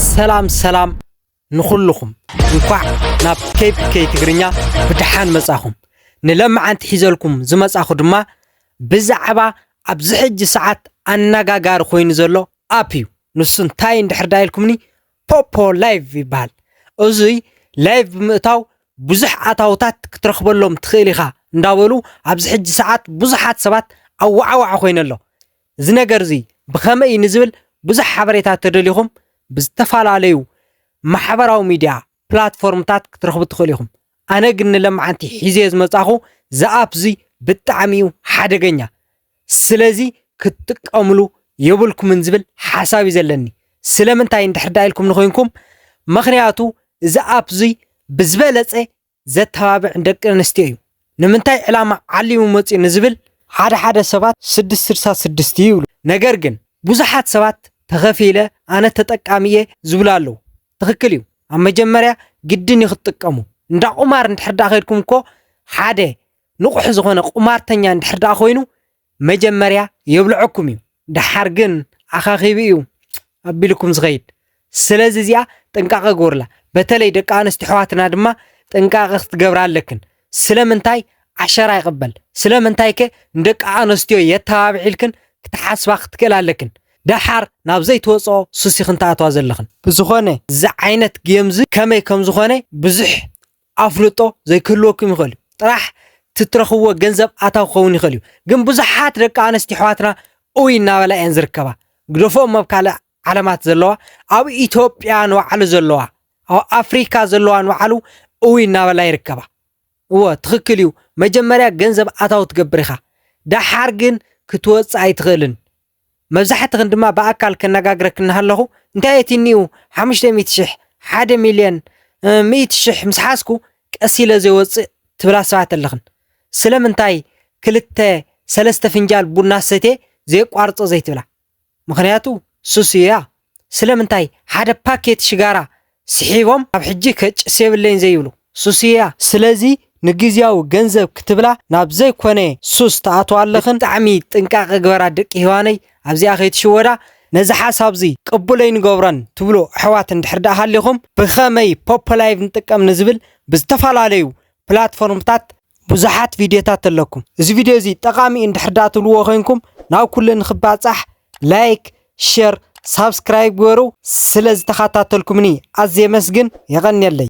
ሰላም ሰላም ንኹልኹም፣ እንኳዕ ናብ ኬፒኬ ትግርኛ ብደሓን መጻኹም። ንለማዓንቲ ሒዘልኩም ዝመጻኹ ድማ ብዛዕባ ኣብዚ ሕጂ ሰዓት ኣነጋጋሪ ኮይኑ ዘሎ ኣፕ እዩ። ንሱ እንታይ እንድሕር ዳ ኢልኩምኒ፣ ፖፖ ላይቭ ይበሃል። እዙይ ላይቭ ብምእታው ብዙሕ ኣታውታት ክትረኽበሎም ትኽእል ኢኻ እንዳበሉ ኣብዚ ሕጂ ሰዓት ብዙሓት ሰባት ኣዋዓዋዓ ኮይነ ኣሎ። እዚ ነገር እዚ ብኸመይ እዩ ንዝብል ብዙሕ ሓበሬታ ተደሊኹም ብዝተፈላለዩ ማሕበራዊ ሚድያ ፕላትፎርምታት ክትረኽቡ ትኽእሉ ኢኹም። ኣነ ግን ንለማዓንቲ ሒዘ ዝመጻኹ ዝኣፕ እዚ ብጣዕሚ እዩ ሓደገኛ። ስለዚ ክትጥቀምሉ የብልኩምን ዝብል ሓሳብ እዩ ዘለኒ። ስለምንታይ እንድሕር ዳ ኢልኩም ንኮይንኩም፣ ምኽንያቱ እዚ ኣፕ እዚ ብዝበለጸ ዘተባብዕ ንደቂ ኣንስትዮ እዩ። ንምንታይ ዕላማ ዓሊሙ መፅዩ ንዝብል ሓደ ሓደ ሰባት ስድስት ስድሳ ስድስት ይብሉ። ነገር ግን ብዙሓት ሰባት ተኸፊለ ኣነ ተጠቃሚ እየ ዝብሉ ኣለዉ። ትኽክል እዩ። ኣብ መጀመርያ ግድን እዩ ክትጥቀሙ። እንዳ ቁማር እንድሕር ደኣ ከይድኩም እኮ ሓደ ንቑሕ ዝኾነ ቁማርተኛ እንድሕር ደኣ ኮይኑ መጀመርያ የብልዐኩም እዩ። ደሓር ግን ኣኻኺቡ እዩ ኣቢልኩም ዝኸይድ። ስለዚ እዚኣ ጥንቃቐ ግበሩላ። በተለይ ደቂ ኣንስትዮ ኣሕዋትና ድማ ጥንቃቐ ክትገብራ ኣለክን። ስለምንታይ ዓሸራ ይቕበል? ስለምንታይ ከ ንደቂ ኣንስትዮ የተባብዕ ኢልክን ክትሓስባ ክትክእል ኣለክን? ደሓር ናብ ዘይትወፅኦ ሱስ ኢኽን ትኣትዋ ዘለኽን። ብዝኾነ እዚ ዓይነት ጌም እዚ ከመይ ከም ዝኾነ ብዙሕ ኣፍልጦ ዘይክህልወኩም ይኽእል እዩ። ጥራሕ ትትረኽብዎ ገንዘብ ኣታዊ ክኸውን ይኽእል እዩ። ግን ብዙሓት ደቂ ኣንስትዮ ኣሕዋትና እውይ እናበላ እየን ዝርከባ። ግደፎም ኣብ ካልእ ዓለማት ዘለዋ፣ ኣብ ኢትዮጵያ ንባዕሉ ዘለዋ፣ ኣብ ኣፍሪካ ዘለዋ ንባዕሉ እውይ እናበላ ይርከባ። እወ ትኽክል እዩ። መጀመርያ ገንዘብ ኣታዊ ትገብር ኢኻ። ደሓር ግን ክትወፅእ ኣይትኽእልን። መብዛሕትኽን ድማ ብኣካል ከነጋግረክን እናሃለኹ እንታይ የትኒኡ ሓሙሽተ ሚእቲ ሽሕ፣ ሓደ ሚልዮን፣ እ፣ ሚእቲ ሽሕ ምስ ሓዝኩ ቀስ ኢለ ዘይወፅእ ትብላ ሰባት ኣለኽን። ስለምንታይ ክልተ ሰለስተ ፍንጃል ቡና ሰትየ ዘየቋርጾ ዘይትብላ? ምኽንያቱ ሱስ እያ። ስለምንታይ ሓደ ፓኬት ሽጋራ ስሒቦም ኣብ ሕጂ ከጭስ የብለይን ዘይብሉ? ሱስ እያ። ስለዚ ንግዝያዊ ገንዘብ ክትብላ ናብ ዘይኮነ ሱስ ትኣትዋ ኣለኽን። ብጣዕሚ ጥንቃቐ ግበራ ደቂ ሄዋነይ፣ ኣብዚኣ ከይትሽወዳ። ነዚ ሓሳብ እዚ ቅቡለይ ንገብረን ትብሉ ኣሕዋት እንድሕር ደኣ ሃሊኹም፣ ብኸመይ ፖፖ ላይቭ ንጥቀም ንዝብል ብዝተፈላለዩ ፕላትፎርምታት ብዙሓት ቪድዮታት ኣለኩም። እዚ ቪድዮ እዚ ጠቓሚ እንድሕር ደኣ ትብልዎ ኮይንኩም ናብ ኩሉ ንኽባጻሕ ላይክ፣ ሼር፣ ሳብስክራይብ ግበሩ። ስለ ዝተኸታተልኩምኒ ኣዝየ የመስግን። የቐንየለይ።